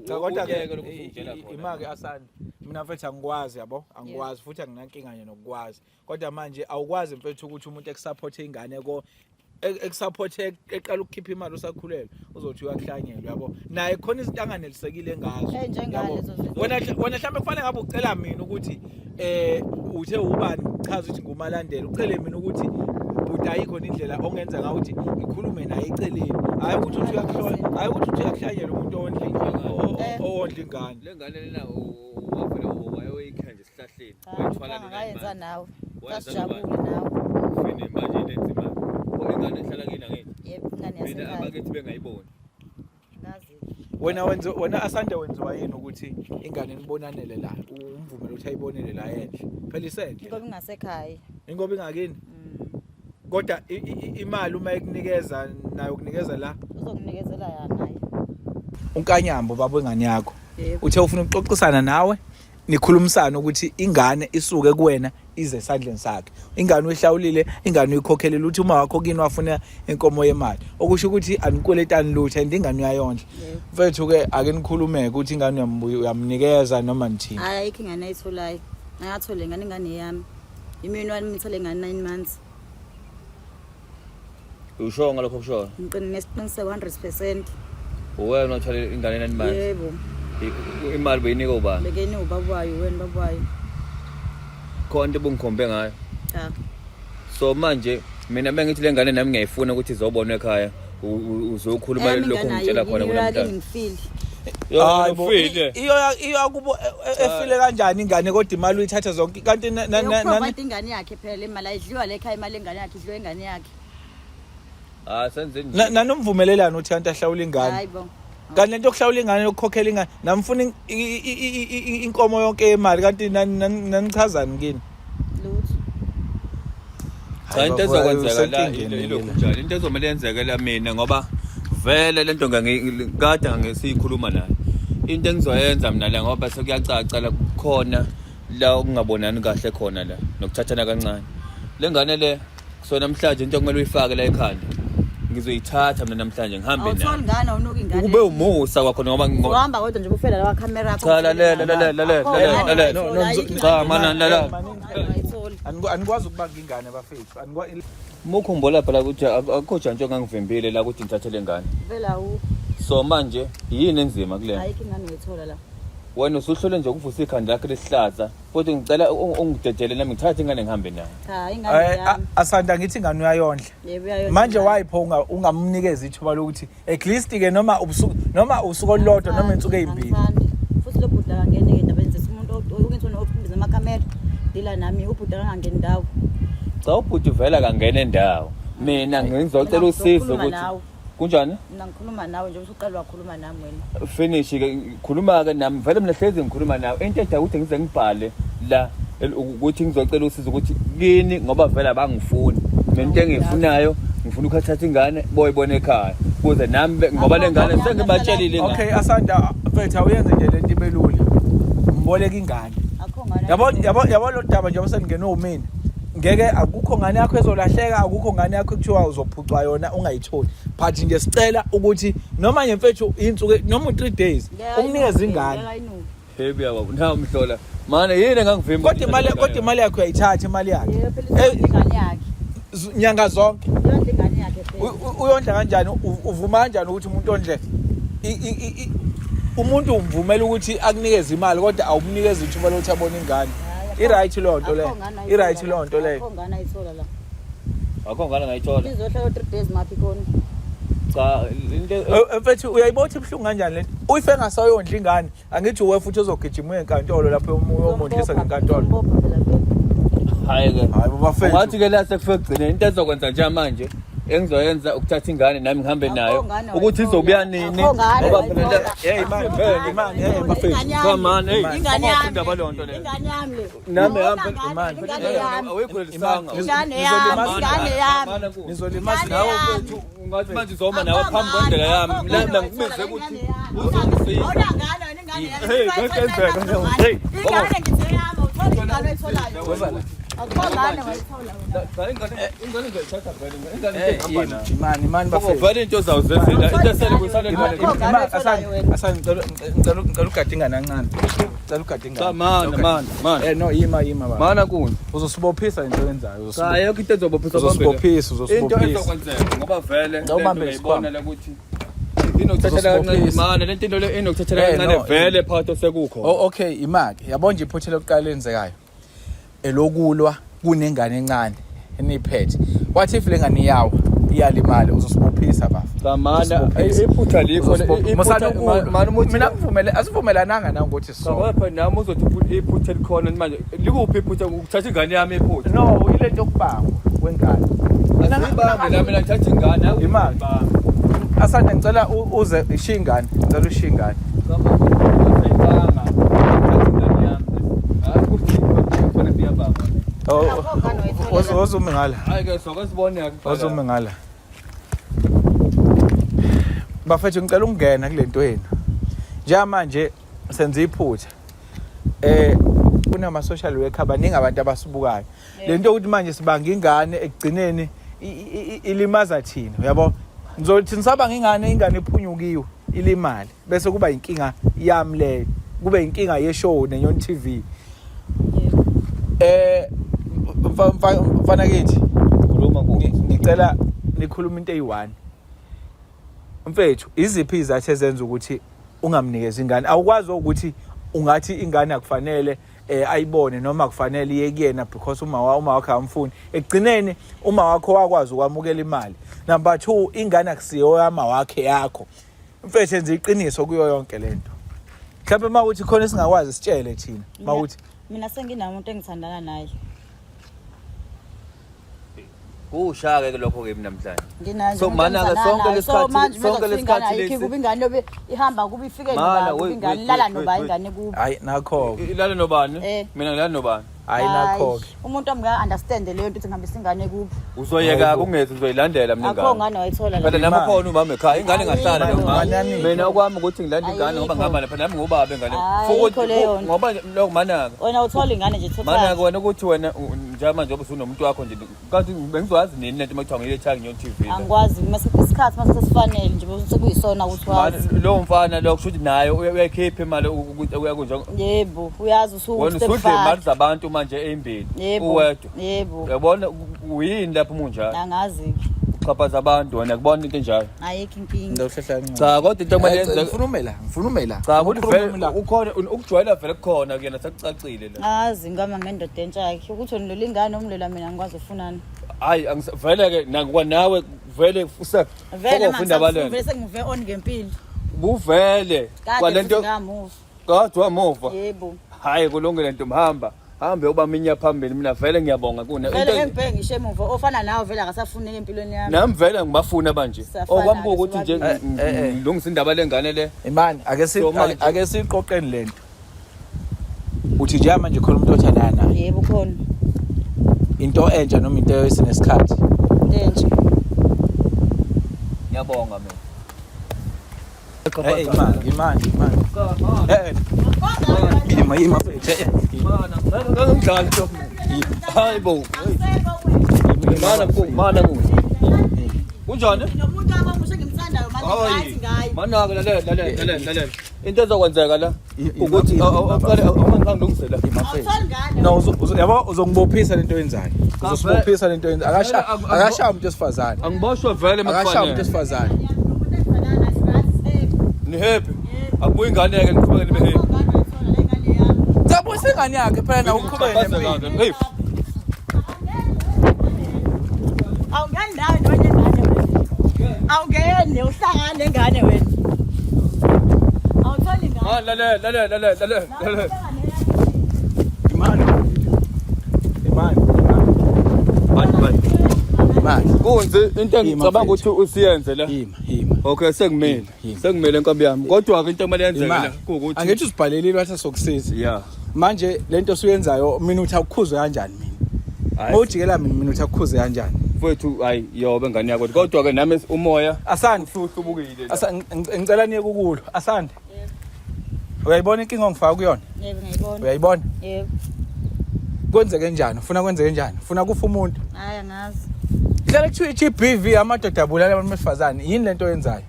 Speaker 1: Cha kodwa ke
Speaker 2: Uyeke lokhu usungitshela khona.
Speaker 1: imake Asanda mina mfethu angikwazi yabo angikwazi futhi anginankinga nje nokukwazi kodwa manje awukwazi mfethu ukuthi umuntu ekusupport ingane ko ekusupport eqala ukukhipha imali usakhulelwe uzothi uyakuhlanyela yabo naye khona izinto anganelisekile ngazo
Speaker 3: Njengalezo zinto.
Speaker 1: Wena wena mhlawumbe kufanele ngabe ucela mina ukuthi uthe ubani chaza ukuthi nguMalandela ucele mina ukuthi bhuti ayikho indlela ongenza ngayo ukuthi ngikhulume naye eceleni hayi ukuthi uthi uyakuhlola hayi ukuthi uthi uyakuhlanyela umuntu owondla ingane
Speaker 2: Le ngane lena wavele wayoyikha nje esihlahleni wayithwala
Speaker 3: Cha, ngayenza nawe
Speaker 2: Wayenza
Speaker 3: sasijabule
Speaker 2: nobani?
Speaker 3: nawe
Speaker 2: Ufini manje lenza imali. Oh, ingane ihlala kini angithi?
Speaker 3: Yebo, ingane
Speaker 2: Mina
Speaker 3: yasekhaya.
Speaker 2: abakithi bengayiboni.
Speaker 3: Ngazi.
Speaker 1: Wena wenza wena Asanda wenziwa yini ukuthi ingane nibonanele la umvumele ukuthi ayibonele la enhle phela isenhle
Speaker 3: Inkobe ingasekhaya.
Speaker 1: Inkobe ingakini? Kodwa imali uma ikunikeza nayo ukunikeza la
Speaker 3: Uzokunikezela ya naye.
Speaker 1: uNkanyambo baba wengane yakho.
Speaker 3: Yebo.
Speaker 1: Uthe ufuna ukuxoxisana nawe nikhulumisana ukuthi ingane isuke kuwena ize esandleni sakhe. Ingane uyihlawulile, ingane uyikhokhelile uthi uma wakho kini wafuna inkomo yemali. Okusho ukuthi anikweletani lutho and ingane uyayondla.
Speaker 3: Yebo.
Speaker 1: Mfethu ke ake nikhulumeke ukuthi ingane uyamnikeza noma nithini.
Speaker 3: Hayi ayikho ingane ayitholayo. Angathole ingane ingane yami. Imini wami ngithole ingane 9 months.
Speaker 2: Usho ngalokho kusho?
Speaker 3: Ngiqine nesiqiniseko 100%.
Speaker 2: Uwena othwale ingane 9 months.
Speaker 3: Yebo.
Speaker 2: Imali beyinika ubani?
Speaker 3: Bekeni ubaba wayo wena baba wayo.
Speaker 2: Khona into obungikhombe ngayo.
Speaker 3: Cha.
Speaker 2: So manje mina bengithi le ngane nami ngiyayifuna ukuthi izobonwa ekhaya. Uzokhuluma lokho ngitshela khona
Speaker 3: kunamhlanje. Ngifile.
Speaker 1: Hayi bo, iyo kubo e, e, efile kanjani ingane kodwa imali uyithatha zonke kanti
Speaker 3: na ingane yakhe phela le mali ayidliwa le ekhaya imali engane yakhe idliwa ingane yakhe.
Speaker 2: Ah senze nje.
Speaker 1: Nanomvumelelano uthi kanti ahlawula ingane.
Speaker 3: Hayi bo.
Speaker 1: Kanti lento yokuhlawula ingane yokukhokhela ingane namfuna inkomo yonke yemali kanti nanichazani kini?
Speaker 3: Lutho.
Speaker 2: Cha into ezokwenzeka la ilokhu njalo into ezomele yenzeke la mina ngoba vele lento kade ngisiyikhuluma naye into engizoyenza mina la ngoba sekuyacaca la kukhona la okungabonani kahle khona la nokuthathana kancane le ngane le so namhlanje into okumele uyifake la ekhanda ngizoyithatha mina namhlanje ngihambe nayo
Speaker 3: Awutholi ngane awunuki ingane.
Speaker 2: Kube umusa kwakhona ngoba
Speaker 3: Uhamba kodwa nje ufela lawa camera akho.
Speaker 2: Cha lalela lalela lalela lalela.
Speaker 1: No, no,
Speaker 2: Cha mana lalela.
Speaker 1: Anikwazi ukubanga ingane bafethu. Anikwazi
Speaker 2: Mukhumbula phela ukuthi akukho jantshi ongangivimbile la ukuthi ngithathe le ngane.
Speaker 3: Vele awukho.
Speaker 2: So manje yini enzima kule?
Speaker 3: Ayikho ingane uyithola la.
Speaker 2: Wena usuhlole nje ukuvusa ikhanda lakho lesihlaza. Futhi ngicela ungidedele nami ngithathe ingane ngihambe nayo.
Speaker 3: Cha ingane
Speaker 1: eh,
Speaker 3: yami.
Speaker 1: Asanda ngithi ingane uyayondla.
Speaker 3: Yebo uyayondla.
Speaker 1: Manje wayipho ungamnikeza ithuba lokuthi at least ke noma ubusuku noma usuku olulodwa noma insuku ezimbili.
Speaker 3: Angithandi. Futhi lo bhuti akangene ke endabeni zethu umuntu okungithi obiza amakhamera dila nami ubhuti akangangeni ndawo.
Speaker 2: Cha ubhuti vele akangene ndawo. Mina ngizocela usizo
Speaker 3: Ngizokhuluma
Speaker 2: ukuthi
Speaker 3: nawe.
Speaker 2: Kunjani?
Speaker 3: Mina ngikhuluma nawe nje usuqala wakhuluma nami wena.
Speaker 2: Finish ke khuluma ke nami vele mina hlezi ngikhuluma nawe. Into edala ukuthi ngize ngibhale la ukuthi ngizocela usizo ukuthi kini ngoba vele abangifuni. Mina into engiyifunayo ngifuna ukuthatha ingane boyibona ekhaya kuze nami ngoba le ngane sengibatshelile ingane.
Speaker 1: Okay Asanda mfethu awuyenze nje lento ibelula. Mboleka ingane.
Speaker 3: Akho ngane.
Speaker 1: Yabo yabo yabo lo daba njengoba sengingenwe umina. Ngeke akukho ngane yakho ezolahleka akukho ngane yakho ekuthiwa uzophucwa yona ungayitholi. But nje sicela ukuthi noma nje mfethu insuku noma u3 days umnikeze ingane.
Speaker 2: Hey baba nawu mhlola. Mane yini engangivimba?
Speaker 1: Kodwa imali yakho uyayithatha imali yakhe.
Speaker 3: Yebo phela
Speaker 1: Eh,
Speaker 3: ingane yakhe.
Speaker 1: Nyanga zonke.
Speaker 3: Uyondla ingane yakhe phela.
Speaker 1: Uyondla kanjani uvuma kanjani ukuthi umuntu ondle umuntu umvumela ukuthi akunikeze imali kodwa awumnikezi ithuba lokuthi abone ingane. I-right leyo nto leyo. I-right leyo nto leyo.
Speaker 3: Akho ngane ayithola la.
Speaker 2: Akho ngane ngayithola.
Speaker 3: Izohlala 3 days maphi khona.
Speaker 2: Cha into
Speaker 1: Mfethu uyayibona ukuthi ibuhlungu kanjani lento. Uyife ngasayondla ingane. Angithi uwe futhi ozogijima uye enkantolo lapho uyomondlisa ngenkantolo.
Speaker 3: Uzombopha phela vele.
Speaker 2: Hayi ke.
Speaker 1: Hayi bo bafethu.
Speaker 2: Ungathi ke la sekufike kugcine into ezokwenza nje manje engizoyenza ukuthatha ingane nami ngihambe nayo
Speaker 3: ngane
Speaker 2: ukuthi
Speaker 3: wayithola.
Speaker 2: izobuya nini
Speaker 3: Akho ngane
Speaker 2: ngoba phela
Speaker 3: wayithola.
Speaker 1: Hey man,
Speaker 2: Vele.
Speaker 1: man, hey bafethu.
Speaker 3: Ingane yami.
Speaker 2: Cha man, hey.
Speaker 3: Ingane yami.
Speaker 2: Indaba leyo nto leyo.
Speaker 3: Ingane yami le.
Speaker 2: Nami
Speaker 3: Awuna
Speaker 2: hamba
Speaker 3: ngane,
Speaker 1: Imani.
Speaker 3: Ingane yami.
Speaker 2: Awuyikhulelisanga.
Speaker 3: Ingane yami, ingane yami.
Speaker 1: Nizolimaza
Speaker 3: Ingane
Speaker 2: Nawe
Speaker 3: yami.
Speaker 2: mfethu ungathi manje uzoma nawe phambi kwendlela yami. Mina ngikubize ukuthi uzongisiza.
Speaker 3: Awuna ngane wena ingane yami.
Speaker 2: Hey, kuyenzeka nje. Hey,
Speaker 3: Ingane ngithe yami, awutholi ingane oyitholayo. Akho ngane wayithola wena.
Speaker 2: Cha ingane ingane ngizoyithatha vele ingane
Speaker 1: Hey,
Speaker 2: ihamba nayo.
Speaker 1: imani, imani bafethu.
Speaker 2: Vele into zawuzenzela into esele kusale
Speaker 1: Imani,
Speaker 2: ngale.
Speaker 1: imani, Asani, Asani, ngicela ugade ingane kancane. Ngicela ugade ingane.
Speaker 2: Cha mana mana mana.
Speaker 1: Eh no, yima yima baba.
Speaker 2: Mana kunye.
Speaker 1: Uzosibophisa into oyenzayo,
Speaker 2: Cha
Speaker 1: uzosibophisa.
Speaker 2: ayikho into ezobophisa
Speaker 1: Uzosibophisa,
Speaker 2: Into
Speaker 1: uzosibophisa.
Speaker 2: ezokwenzeka ngoba vele
Speaker 1: Ngicela ubambe
Speaker 2: lento
Speaker 1: isikhwama.
Speaker 2: uyayibona le ukuthi inokuthathela kancane
Speaker 1: Uzosibophisa.
Speaker 2: mana lento into le inokuthathela
Speaker 1: Eh,
Speaker 2: kancane
Speaker 1: no,
Speaker 2: vele phakathi osekukho.
Speaker 1: Oh okay, imake. Yabo nje iphutha lokuqala elenzekayo. Elokulwa kunengane encane eniphethe. What if lengane iyawa iyalimala uzosibophisa bafa.
Speaker 2: Cha mana
Speaker 1: Uzosibophisa.
Speaker 2: iphutha likho
Speaker 1: Musana ukulwa.
Speaker 2: mana umuthi
Speaker 1: Mina ngivumele asivumelananga na ukuthi
Speaker 2: Cha
Speaker 1: so.
Speaker 2: ngoba phela nami uzothi iphutha elikhona manje likuphi iphutha ukuthatha ingane yami iphutha.
Speaker 1: No, ile nto yokubangwa kwengane.
Speaker 2: Asibambe la mina ngithatha ingane
Speaker 1: Imali. Asanda ngicela uze ishiye ingane. Ngicela ushiye ingane. Oh,
Speaker 3: Akho ngane wayithola.
Speaker 1: Ozume ngala.
Speaker 2: Hayi ke soke sibone ke.
Speaker 1: Ozume ngala. Bafethu ngicela ukungena kule nto yenu. Njengamanje senza iphutha. Kunama social worker baningi abantu abasibukayo. Le nto ukuthi manje sibanga ingane ekugcineni ilimaza thina, uyabo? Ngizothi nisabanga ingane, ingane iphunyukiwe, ilimale. Bese kuba inkinga yami leyo. Kube inkinga ye-show neNyoni TV. Mfana kithi,
Speaker 2: Khuluma ku.
Speaker 1: Ngicela nikhulume into eyi-one. Mfethu, iziphi izathu ezenza ukuthi ungamnikezi ingane? Awukwazi ukuthi ungathi ingane akufanele ayibone noma kufanele iye kuyena because uma wakhe amfuni. Ekugcineni uma wakho wakwazi ukwamukela imali. Number 2, ingane akusiyo yama wakhe yakho. Mfethu, enza iqiniso kuyo yonke lento. Mhlawumbe uma uthi khona esingakwazi sitshele thina. Mawuthi
Speaker 3: Mina senginamuntu engithandana naye.
Speaker 2: Kusha-ke lokho kimi namhlanje.
Speaker 3: Nginayo
Speaker 2: So,
Speaker 3: umuntu
Speaker 2: mana-ke
Speaker 3: engithandana
Speaker 2: sonke
Speaker 3: naye. So,
Speaker 2: lesikhathi-
Speaker 3: manje
Speaker 2: sonke
Speaker 3: uma
Speaker 2: lesikhathi
Speaker 3: ingane ayikho
Speaker 2: lesi-
Speaker 3: kuba ingane yobe ihamba kuba ifike
Speaker 2: Mana,
Speaker 3: noba kuba
Speaker 2: wait,
Speaker 3: ingane
Speaker 2: wait,
Speaker 3: ilala
Speaker 2: wait,
Speaker 3: noba
Speaker 2: wait.
Speaker 3: ingane kubo.
Speaker 1: Hayi nakho.
Speaker 2: Ilale nobani?
Speaker 3: Eh.
Speaker 2: Mina ngilale nobani?
Speaker 1: Hayi nakho.
Speaker 3: Hayi, umuntu omnga understand leyo nto ukuthi ngihambisa ingane kubo.
Speaker 2: Uzoyeka
Speaker 1: Hayibo.
Speaker 2: kungezi uzoyilandela mina
Speaker 3: Akho
Speaker 2: ingane.
Speaker 3: ngane wayithola
Speaker 2: Phela
Speaker 3: la.
Speaker 2: nami khona umama ekhaya ingane ingahlala
Speaker 3: Ayikho.
Speaker 2: nomama.
Speaker 1: Manani.
Speaker 2: Mina okwami ukuthi ngilanda ingane ngoba
Speaker 3: Ayikho.
Speaker 2: ngihamba lapha nami ngubaba engane.
Speaker 3: Ayikho leyo nto.
Speaker 2: Ngoba lokho manaka.
Speaker 3: Wena uthola ingane nje
Speaker 2: Manaka
Speaker 3: thola.
Speaker 2: wena ukuthi wena njengamanje ngoba usunomuntu wakho nje kanti bengizowazi nini lento uma kuthiwa ngiyilethanga ngiyo TV. la.
Speaker 3: Angikwazi mase isikhathi mase sesifanele nje bese sekuyisona ukuthi wazi.
Speaker 2: Manje lowo mfana lo kusho ukuthi naye uyayikhipha imali ukuthi uyakunja.
Speaker 3: Yebo, uyazi usuku
Speaker 2: Wena
Speaker 3: step
Speaker 2: usudla imali
Speaker 3: five.
Speaker 2: zabantu manje ezimbili
Speaker 3: Yebo.
Speaker 2: uwedwa.
Speaker 3: Yebo.
Speaker 2: Uyabona uyini lapho umunjalo?
Speaker 3: Angazi.
Speaker 2: Uxhaphaza abantu wena kubona into enjalo.
Speaker 3: Ayikho inkinga.
Speaker 1: Ndokuhlehla kancane.
Speaker 2: Cha kodwa into ekumele yenze
Speaker 1: Ngifuna umela, ngifuna umela.
Speaker 2: Cha ukuthi
Speaker 1: Ngifuna
Speaker 2: vele
Speaker 1: umela.
Speaker 2: ukhona ukujwayela vele kukhona kuyena sekucacile la.
Speaker 3: Angazi ngama ngendoda entsha yakhe ukuthi wena ulola ingane umlola mina ngikwazi ufunani.
Speaker 2: Hayi vele ke nakuba nawe vele use
Speaker 3: Vele
Speaker 2: ufunda
Speaker 3: manje
Speaker 2: balento.
Speaker 3: vele sengimuve on ngempilo.
Speaker 2: Buvele
Speaker 3: Kade
Speaker 2: kwalento
Speaker 3: futhi ngamuva.
Speaker 2: kade wamuva.
Speaker 3: Yebo.
Speaker 2: Hayi kulungile ntombi hamba. Hambe ubaminya phambili mina vele ngiyabonga kuna.
Speaker 3: Vele ngemphe ngisho emuva ofana nawe vele akasafuneki empilweni yami.
Speaker 2: Nami vele ngibafuna manje.
Speaker 3: Siyafana
Speaker 2: Okwami
Speaker 3: ke
Speaker 2: ukuthi nje
Speaker 3: sobabili.
Speaker 2: ngilungisa indaba lengane le.
Speaker 1: Imani, ake si
Speaker 2: So manje-
Speaker 1: ake siqoqeni lento. Uthi nje manje khona umuntu othandana naye.
Speaker 3: Yebo khona.
Speaker 1: Into entsha noma into esinesikhathi.
Speaker 3: Entsha.
Speaker 2: Ngiyabonga mina.
Speaker 1: Hey imani, imani, imani. Eh. Ima ima mfethu. Eh,
Speaker 2: Mana, ngangidlala nto. Hayi bo. Mana ku, mana ku. Kunjani?
Speaker 3: Nomuntu wami omusha engimthandayo manje
Speaker 2: Hayi.
Speaker 3: ngathi ngaye.
Speaker 2: Mana ke lalela lalela lalela lalela. Into ezokwenzeka la ukuthi
Speaker 1: Ima- ima-
Speaker 2: awuqale awungangilungisela.
Speaker 1: Ima mfethu.
Speaker 3: Awutholi ngane.
Speaker 1: No, yabo uzongibophisa lento oyenzayo. Uzosibophisa lento oyenzayo. Akasha
Speaker 2: Vele,
Speaker 1: akasha umuntu wesifazane.
Speaker 2: Angiboshwe vele
Speaker 1: Akasha umuntu wesifazane.
Speaker 3: Nomuntu engithandana naye right.
Speaker 2: Ni happy. Akubuye ingane yake ngiqhubeke nibe happy.
Speaker 3: Ngane wayithola le ngane yami.
Speaker 1: Cha buyisa ingane yakhe phela nawe uqhubeke nempilo.
Speaker 2: Hey.
Speaker 3: Awungeni nawe nonye ingane wena. Awungeni uhlangane nengane wena. Awutholi ingane.
Speaker 2: Ah, lalela lalela lalela lalela lalela.
Speaker 1: Imani. Imani. Imani.
Speaker 2: Manje manje.
Speaker 1: Imani.
Speaker 2: Kunzi into engicabanga ukuthi usiyenze la.
Speaker 1: Ima, ima.
Speaker 2: Okay sengimile.
Speaker 1: Ima.
Speaker 2: Sengimile nkabi yami. Kodwa ke into ekumele yenzeke la
Speaker 1: Imani.
Speaker 2: kuwukuthi
Speaker 1: Angithi usibhalelile wathi sokusiza.
Speaker 2: yeah.
Speaker 1: Manje lento osuyenzayo mina uthi akukhuze kanjani mina?
Speaker 2: Hayi
Speaker 1: Mawujikela mina uthi akukhuze kanjani?
Speaker 2: mfowethu hayi yobe ngane yakho. Kodwa ke nami umoya
Speaker 1: Asante.
Speaker 2: usuhlubukile la.
Speaker 1: Ngicela niye kukulo. Asante. Uyayibona inkinga ongifaka kuyona?
Speaker 3: Yebo ngiyibona.
Speaker 1: Uyayibona?
Speaker 3: Yebo.
Speaker 1: Kwenzeke njani? Ufuna kwenzeke njani? Ufuna kufa umuntu?
Speaker 3: Hayi angazi.
Speaker 1: Hlala kuthiwa i-GBV amadoda abulala abantu besifazane. Yini lento oyenzayo?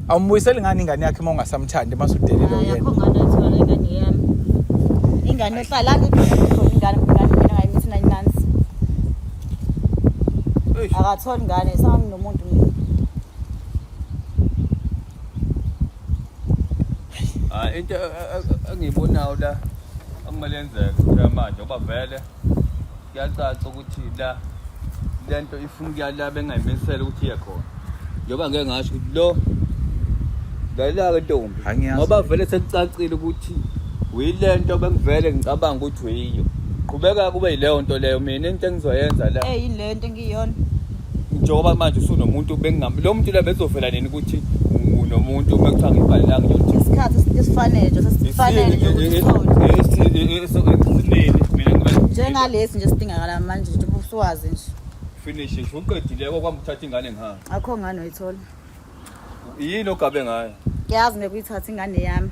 Speaker 1: Awumbuyiseli ngani ingane yakhe uma ungasamthandi mase udelile
Speaker 3: Hayi
Speaker 1: uyena?
Speaker 3: akho ngane ayithola le ngane yami. Ingane ehlala ngikho ingane ingane mina ngayimithi 9 months.
Speaker 2: Eish.
Speaker 3: Akatholi ingane sanginomuntu mina.
Speaker 2: Hayi into engiyibonayo la okumele yenzeke njengamanje ngoba vele kuyacaca ukuthi la lento ifuna ukuya la bengayimisela ukuthi iye khona. Njengoba ngeke ngasho ukuthi lo lalela-ke ntombi
Speaker 1: Angiyazi.
Speaker 2: ngoba vele sekucacile ukuthi uyilento bengivele ngicabanga ukuthi uyiyo. Qhubeka kube yileyo nto leyo mina into engizoyenza la
Speaker 3: Eh yini le nto engiyona?
Speaker 2: njengoba manje usunomuntu bengingam lo muntu la bezovela nini ukuthi unomuntu uma kuthiwa ngibhalelanga nje
Speaker 3: Isikhathi esifanele nje sesifanele nje ukuthi uthole. Njengalesi nje sidingakala manje nje ubusuwazi nje.
Speaker 2: Finish nje uqedile okwami uthatha ingane ngihambe.
Speaker 3: Akho ngane oyithola.
Speaker 2: Yini ogabe ngayo?
Speaker 3: Ngiyazi ngeke uyithathe ingane yami.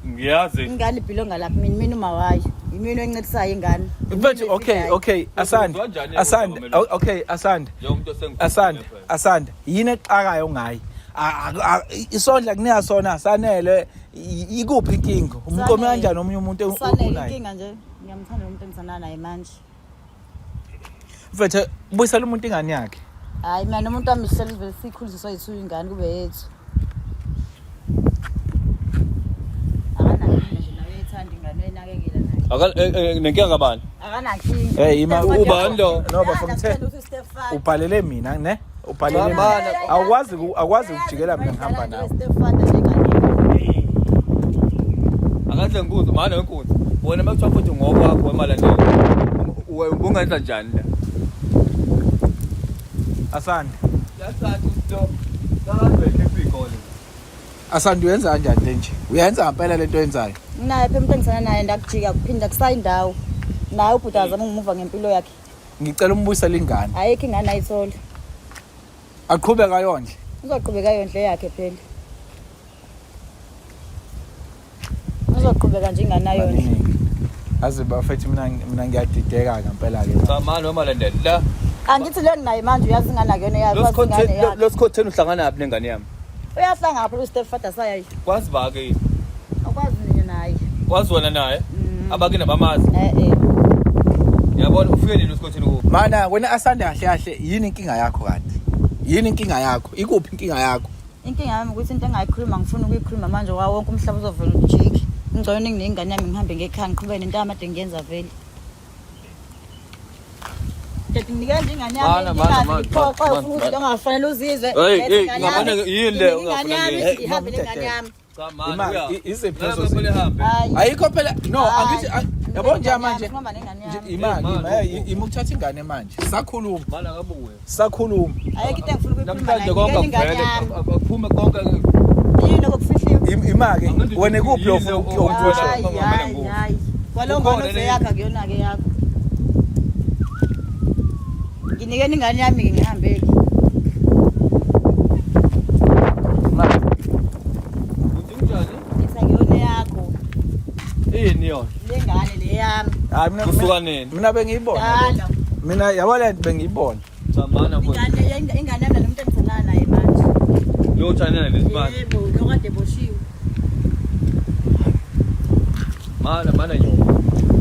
Speaker 2: Ngiyazi.
Speaker 3: Ingane ibhilonga lapha mina mina uma wayo. Yimina oyincedisayo ingane.
Speaker 1: Mfethu okay, okay, Asante.
Speaker 2: Kanjani
Speaker 1: Asante.
Speaker 2: yena
Speaker 1: Okay, Asante.
Speaker 2: Njengomuntu osengifundile
Speaker 1: Asante,
Speaker 2: phela.
Speaker 1: Asante. Yini exakayo ngaye? Isondla kunika sona sanele ikuphi inkinga? Umqome
Speaker 3: Sanele.
Speaker 1: kanjani omunye umuntu
Speaker 3: Sanele
Speaker 1: unaye?
Speaker 3: inkinga nje. Ngiyamthanda umuntu engithandana naye manje.
Speaker 1: Mfethu buyisela umuntu ingane yakhe.
Speaker 3: Hayi mina nomuntu wami sihleli vele sikhuliswa yithu ingane kube yethu. Akanayo nje naye uyayithanda ingane uyayinakekela naye.
Speaker 2: Aka eh, eh, nenkinga kabani?
Speaker 3: Akanankinga.
Speaker 1: Hey, ima
Speaker 2: Ubani lo?
Speaker 1: No, bafo ngithe ubhalele mina ne? Ubhalele mina. Awukwazi awukwazi ukujikela mina ngihamba nawe.
Speaker 2: Akahle ngikuzwe mana wenkunzi. Wena makuthiwa futhi ngokwakho wemalandela. Ungenza njani la?
Speaker 1: Asanda.
Speaker 2: Yacaca ukuthi lo kabe khipha igoli.
Speaker 1: Asanda uyenza kanjani le nje? Uyenza ngempela lento oyenzayo?
Speaker 3: Naye phela umuntu engisana naye ndakujika kuphinda kusayindawo. Naye ubhuti azama ukumuva ngempilo yakhe.
Speaker 1: Ngicela umbuyisele ingane.
Speaker 3: Ayikho ingane ayithole.
Speaker 1: Aqhubeka yondle.
Speaker 3: Uzoqhubeka yondle yakhe phela. Uzoqhubeka nje ingane ayondle.
Speaker 1: Baningi. Aze bafethu mina mina ngiyadideka ngempela ke.
Speaker 2: Cha mani wemalandela la.
Speaker 3: Angithi le nginaye manje uyazi ingane akuyona yakhe
Speaker 2: Lo
Speaker 3: wazi ingane
Speaker 2: sikhotheni
Speaker 3: yakhe.
Speaker 2: lo sikhotheni uhlanganaphi nengane yami?
Speaker 3: Uyahlangana phela ustepfather sayayi.
Speaker 2: Kwazi ba ke?
Speaker 3: Akwazi mina naye.
Speaker 2: Kwazi wena naye? Abakini abamazi.
Speaker 3: Eh eh.
Speaker 2: Yabona ufike nini usikhotheni kuwo?
Speaker 1: Mana wena Asanda kahle kahle yini inkinga yakho kanti? Yini inkinga yakho? Ikuphi inkinga yakho?
Speaker 3: Inkinga yami ukuthi into engayikhuluma ngifuna ukuyikhuluma manje wa wonke umhlaba uzovela ujike. Ngcono nginengane yami ngihambe ngekhaya ngiqhubeke nento yami ade ngiyenza vele. Daddy nginika nje ingane yami.
Speaker 2: Mana, mana, mana,
Speaker 3: Ngiphoxa
Speaker 2: mana,
Speaker 3: ufuna ukuthi ongafanele uzizwe.
Speaker 2: Hey,
Speaker 3: Letha
Speaker 2: hey,
Speaker 3: ingane yami.
Speaker 2: ngabona yini le
Speaker 3: Nginika ingane
Speaker 2: ongafuna
Speaker 3: yami,
Speaker 2: ngiyenze?
Speaker 3: ngihambe nengane yami.
Speaker 2: Cha mani.
Speaker 1: Ima- iziphi lezo
Speaker 2: Kumele hambe.
Speaker 3: Hayi.
Speaker 1: Ayikho phela no
Speaker 3: Hayi.
Speaker 1: angithi yabo nje manje
Speaker 3: Ngikhuluma nengane
Speaker 1: nje
Speaker 3: yami.
Speaker 1: imali
Speaker 2: Hey,
Speaker 1: ima
Speaker 2: man.
Speaker 1: ima ukuthatha ingane manje. Sakhuluma
Speaker 2: Mana akabuye.
Speaker 1: sakhuluma.
Speaker 3: Ayikho into engifuna ukuyikhuluma
Speaker 2: Namhlanje
Speaker 3: naye.
Speaker 2: konke
Speaker 3: Nginika ingane
Speaker 2: akuvele
Speaker 3: yami.
Speaker 2: akuphume konke.
Speaker 3: Yini okufihliwe?
Speaker 1: Imake
Speaker 2: Angithi
Speaker 1: wena kuphi
Speaker 2: yini
Speaker 1: ofuna ukuthola?
Speaker 3: Hayi, hayi, hayi. Kwalo
Speaker 2: Kukhona
Speaker 3: ngane
Speaker 2: le-
Speaker 3: yakho akuyona ke yakho. Nginikeni ingane yami ke ngihambe ke.
Speaker 2: Uthi kunjani?
Speaker 3: Ngithi akuyona yakho.
Speaker 2: Ini yona?
Speaker 3: Le ngane le yami.
Speaker 1: Hayi mina
Speaker 2: Kusuka nini?
Speaker 1: Mina bengiyibona.
Speaker 3: Dala.
Speaker 1: Mina yabo le nto bengiyibona.
Speaker 2: Cha mana mfowethu.
Speaker 3: Ingane ingane yami nalomuntu engithandana naye manje.
Speaker 2: Lo uthandana nesimanje.
Speaker 3: Yebo, lo kade boshiwe.
Speaker 2: Mana mana nyoka.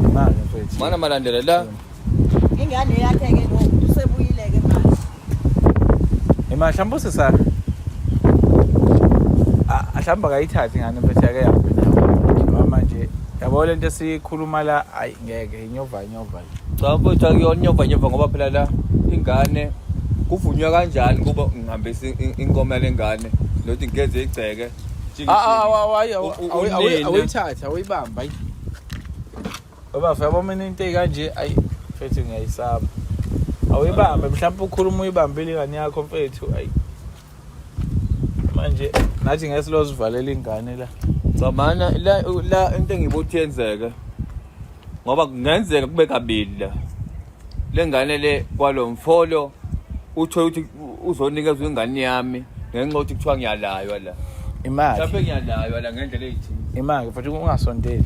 Speaker 1: Imali mfethu.
Speaker 2: Mana malandela la.
Speaker 3: Ingane yakhe ke lo usebuyile ke manje.
Speaker 1: Imali mhlawumbe usisa. Mhlawumbe akayithathi ingane mfethu yake yabe nayo. Manje yabo lento esikhuluma la ayi ngeke inyova inyova.
Speaker 2: Cha mfowethu akuyona inyova nyova ngoba phela la ingane kuvunywa kanjani kuba ngihambisa inkomo yalengane nokuthi ngigeze igceke.
Speaker 1: Awuyithatha awuyibamba ayi. Ngoba yabo mina into ekanje ayi mfethu ngiyayisaba. Awuyibambe mhlawumbe ukhuluma uyibambile ingane yakho mfethu ayi. Manje nathi ngeke silozivalela ingane la.
Speaker 2: Cha mana la la into engiyibuthi yenzeke. Ngoba kungenzeka kube kabili la. Le ngane le kwalo mfolo uthole ukuthi uzonikezwa ingane yami ngenxa yokuthi kuthiwa ngiyalaywa la.
Speaker 1: Imali.
Speaker 2: Mhlawumbe ngiyalaywa la ngendlela eyithile.
Speaker 1: Imali futhi ungasondeli.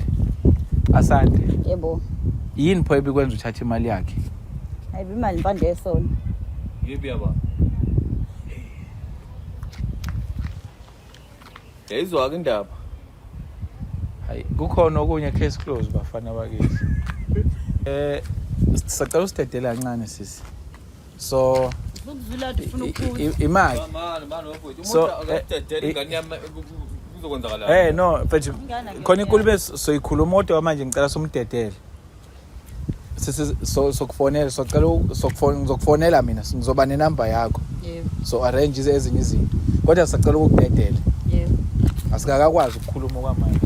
Speaker 1: Asante.
Speaker 3: Yebo.
Speaker 1: Yini pho ebikwenza uthathe imali yakhe?
Speaker 3: Hayi imali impande yesona.
Speaker 2: Yebo yaba. Yayizwa ke indaba.
Speaker 1: Hayi kukhona okunye case close bafana bakithi. Sicela usidedele kancane sisi. So
Speaker 3: Ukuzula ufuna ukuphuza.
Speaker 1: imali.
Speaker 2: Mani mani bafowethu.
Speaker 1: So,
Speaker 2: Umuntu akadedele ingane yami kuzokwenzakalani?
Speaker 1: No mfethu
Speaker 3: Ingane akuyona
Speaker 1: khona inkulumo soyikhuluma kodwa manje ngicela somdedele. Sisi so sokufonela socela sokufona ngizokufonela mina ngizoba nenamba yakho.
Speaker 3: Yebo.
Speaker 1: So arrange ezinye izinto. Kodwa sicela ukukudedela.
Speaker 3: Yebo.
Speaker 1: Asikakakwazi ukukhuluma kwamanje.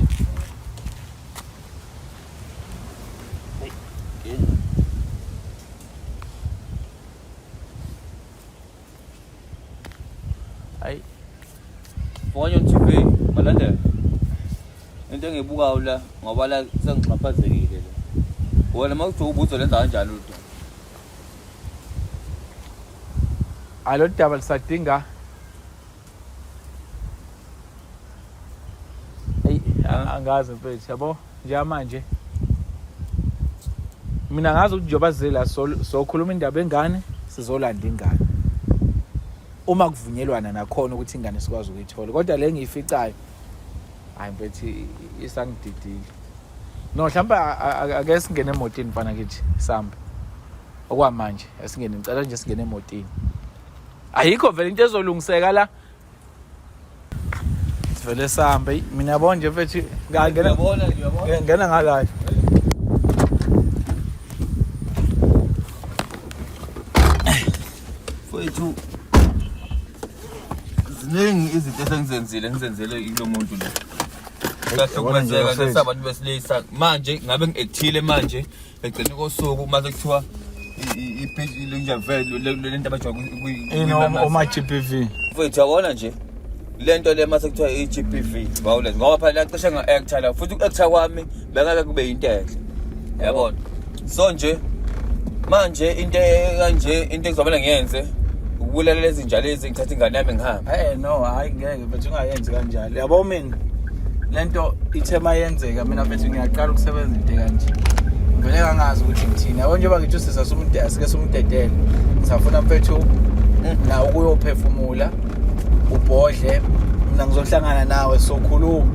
Speaker 1: Hayi
Speaker 2: Fonyo TV malandela. Into engiyibukayo la ngoba la sengixhaphazekile la. Wena mawuthi ubuzo lenza kanjani lutho?
Speaker 1: alo daba lisadinga Eyi angazi mfethu yabo njengamanje mina ngazi ukuthi njengoba size la sokhuluma indaba engane sizolanda ingane uma kuvunyelwana nakhona ukuthi ingane sikwazi ukuyithola kodwa le ngiyificayo hayi mfethu isangididile no mhlawumbe ake singene emotini mfana kithi sambe okwamanje asingene ngicela nje singene emotini ayikho vele into ezolungiseka la sivele sambe mina yabo nje mfethu ngangena
Speaker 2: Uyabona nje uyabona.
Speaker 1: ngena ngala.
Speaker 2: Wethu ziningi izinto esengizenzile ngizenzele ilo muntu lo. Sahlukumezeka nje sabantu besilisa. Manje ngabe ngi-actile manje egcina kosuku mase kuthiwa i-page lenja vele lento abajwayele
Speaker 1: oma GBV.
Speaker 2: Mfethu yabona nje lento le mase kuthiwa i-GBV violence ngoba phela cishe nga-actor la futhi uku-actor kwami bengeke kube yinto enhle yabona so nje manje into kanje into ekuzomele ngiyenze ukubulala lezi nja lezi ngithathe ingane yami ngihambe.
Speaker 1: Eh no, hayi ngeke mfethu ungayenzi kanjalo. Yabo mina lento ithe mayenzeka mina mfethu ngiyaqala ukusebenza into kanje. Ngivele ngangazi ukuthi ngithini. Yabo njengoba ngithi usisa sumde asike sumdedele. Ngisafuna mfethu na ukuyophefumula ubhodle mina ngizohlangana nawe sokhuluma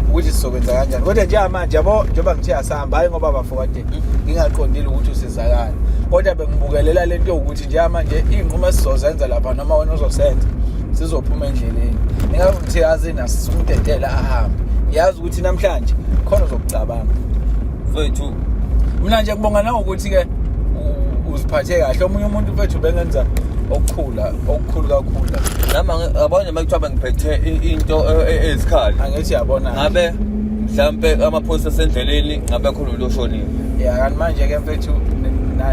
Speaker 1: ukuthi sizokwenza kanjani kodwa njengamanje yabo njengoba ngithe asihamba hayi ngoba bafo kade ngingaqondile ukuthi usizakala kodwa bengibukelela lento yokuthi njengamanje iy'nqumo esizozenza lapha noma wena ozosenza sizophuma endleleni ingabe ngithe yazi nasumdedela ahambe ngiyazi ukuthi namhlanje khona uzokucabanga
Speaker 2: mfethu
Speaker 1: mina nje ngibonga nangokuthi-ke uziphathe kahle omunye umuntu mfethu bengenza okukhula okukhulu kakhulu
Speaker 2: nami yabona uma kuthiwa bengiphethe into ezikhali
Speaker 1: angithi yabona
Speaker 2: ngabe mhlampe amaphoyisa asendleleni ngabe khona umuntu oshonile
Speaker 1: ya kanti manje-ke mfethu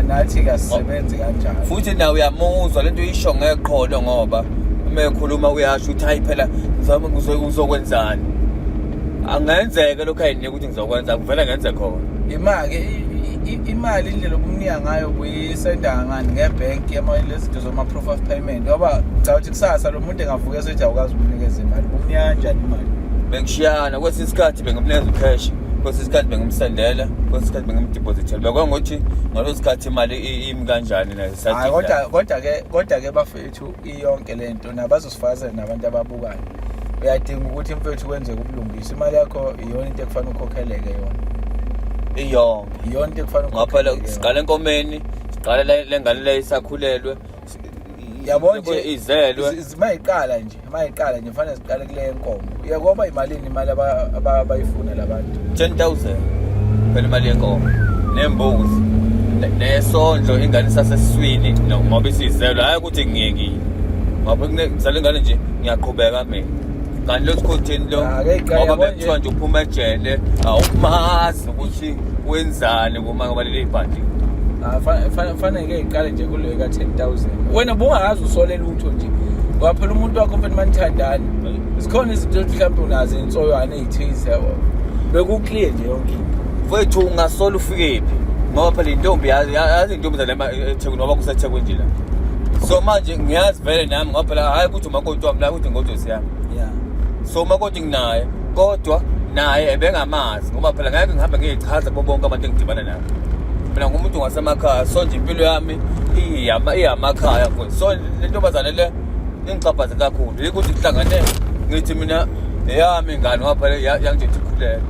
Speaker 1: nathi kasisebenzi kanjalo
Speaker 2: futhi nawe uyamuzwa lento uyisho ngeqholo ngoba uma ekhuluma uyasho ukuthi hayi phela ngizama uzokwenzani angenzeke lokhu ayinika ukuthi ngizokwenza kuvele ngenze khona
Speaker 1: imake imali indlela okumnika ngayo kuyisenda ngani ngebhenki lezi zinto zoma-proof of payment ngoba ngicabanga ukuthi kusasa lo muntu engavuka esethi awukazi ukumnikeza imali umnika kanjani imali
Speaker 2: bengishiyana kwesinye isikhathi bengimnikeza ucash kwesinye isikhathi bengimsendela kwesinye isikhathi bengimdeposithela bekwangokuthi ngaleso sikhathi imali imi kanjani
Speaker 1: nayo kodwa kodwa ke kodwa ke bafethu iyonke lento nabazosifakazela nabantu ababukayo uyadinga ukuthi mfethu kwenzeke ubulungiswa imali yakho iyona into ekufanele ukhokheleke yona
Speaker 2: iyonke
Speaker 1: iyona into ekufanele
Speaker 2: ngoba phela siqala enkomeni siqala le ngane le isakhulelwe
Speaker 1: yabo nje
Speaker 2: izelwe
Speaker 1: mayiqala nje mayiqala nje fanele siqale kule nkomo uyakoba imalini imali abayifuna labantu
Speaker 2: 10000 phela imali yenkomo nembuzi nesondlo ingane isasesiswini ngoba isizelwe hhayi ukuthi ngiyekile ngoba ngizala ingane nje ngiyaqhubeka mina kanti lo sikhotheni lo ngoba bekuthiwa nje uphuma ejele awumazi ukuthi wenzani kuma ngoba leli bhadi
Speaker 1: ah, fanele iqale nje kuleyo ka-10000 wena bungakaze usole lutho nje ngoba phela umuntu wakho mfethu manithandani zikhona izinto mhlawumbe unazo insoywane ey'thize bekuclear nje yonke into
Speaker 2: mfethu ungasola ufikephi ngoba phela intombi yazi intombi zalema eThekwini ngoba kuseThekwini nje la so manje ngiyazi vele nami ngoba phela hhayi ukuthi umakoti wami la ukuthi ngodosi yami
Speaker 1: yeah
Speaker 2: so umakoti nginaye kodwa naye ebengamazi ngoba phela ngeke ngihambe ngiyichaza kubo bonke abantu engidibana nabo mina ngumuntu ngasemakhaya so nje impilo yami iyamakhaya so le ntombazane le ingixhaphaze kakhulu yikuthi kuhlangane ngithi mina eyami ingane ngoba phela yangitshela ikhulelwe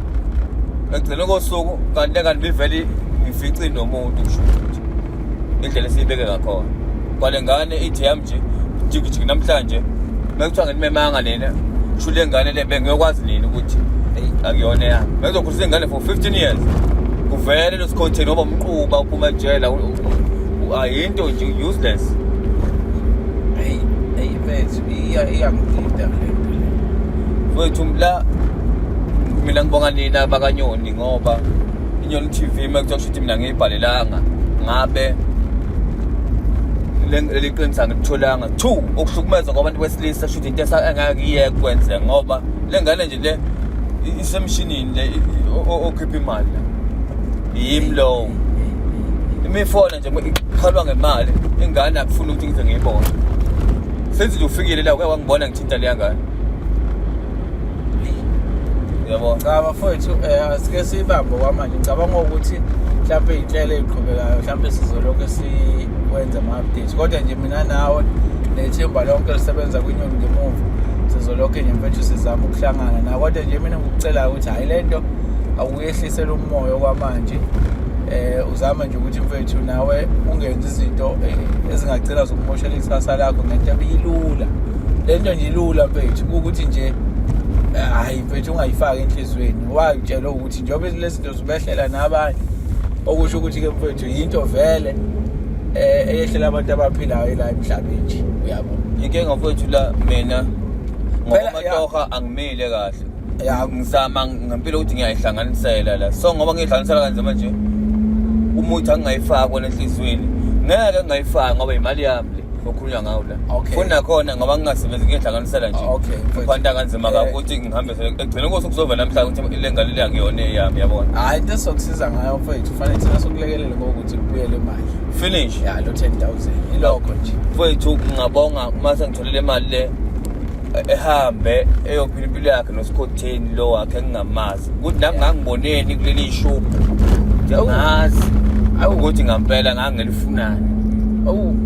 Speaker 2: ekugcineni kosuku kanti le ngane bivele ngifice nomuntu kusho ukuthi indlela esiyibeke ngakhona kwale ngane ithi yami nje jikijiki namhlanje mekuthiwa nginimemanga nina kusho le ngane le bengiyokwazi nini ukuthi eyi akuyona eyami bengizokhulisa ingane for 15 years kuvele lo sikhotheni ngoba umquba uphuma ejela ayinto nje useless
Speaker 1: hey hey mfethu iyangidida le nto le
Speaker 2: mfethu la mina ngibonga nina bakanyoni ngoba inyoni TV uma kuthiwa kusho mina ngiyibhalelanga ngabe leli qiniso angilitholanga two ukuhlukumeza kwabantu besilisa shuthi into engeke iyeke kwenzeka ngoba le ngane nje le isemshinini le okhipha imali la yimi lowo imifona nje ikhalwa ngemali ingane akufuni ukuthi ngize ngiyibone senze nje ufikile la uke wangibona ngithinta leya ngane yabo
Speaker 1: cha bafowethu um asike siyibambe kwamanje ngicabanga ukuthi mhlawumpe iy'nhlelo ey'qhubekayo mhlawumpe sizolokhu siwenza ama-updates kodwa nje mina nawe nethimba lonke lisebenza kwinyoni ngemuva sizolokhu nje mfethu sizama ukuhlangana na kodwa nje mina ngikucelayo ukuthi hhayi le nto awukuyehlisela umoya okwamanje eh uzama nje ukuthi mfethu nawe ungenzi izinto eh, ezingagcina zokumoshela ikusasa lakho ngento ebiyilula le nto nje ilula mfethu ukuthi nje eh, hayi mfethu ungayifaki enhliziyweni wayitshela ukuthi njengoba lezi zinto zibehlela nabanye okusho ukuthi ke mfethu yinto vele Eyehlela abantu abaphilayo la emhlabeni nje, uyabo.
Speaker 2: Inkinga mfowethu la mina ngoba
Speaker 1: Phela,
Speaker 2: amatoha angimile kahle.
Speaker 1: Ya.
Speaker 2: Ngizama ngempilo ukuthi ngiyayihlanganisela la. So ngoba ngiyihlanganisela kanzima nje umuthi angingayifaki wona enhliziyweni. Ngeke ngingayifaki ngoba imali yami le okhulunywa ngawo la.
Speaker 1: Okay.
Speaker 2: Futhi nakhona ngoba ngingasebenzi ngiyihlanganisela nje.
Speaker 1: Okay, mfowethu.
Speaker 2: Ngiphanta kanzima kabi ukuthi ngihambe ekugcineni kose kuzova namhla ukuthi le ngane le akuyona eyami yabona.
Speaker 1: Hayi, into esizokusiza ngayo mfowethu, fanele thina sokulekelela ngokuthi kubuyele imali.
Speaker 2: Finish.
Speaker 1: Ya, lo 10,000 ilokho nje.
Speaker 2: Mfowethu ngingabonga uma sengitholile imali le ehambe eyophila impilo yakhe nosikhotheni lo wakhe engingamazi ukuthi nami ngangiboneni kuleli shubhu ngiyazi ukuthi ngampela ngangelifunani.
Speaker 1: Awu.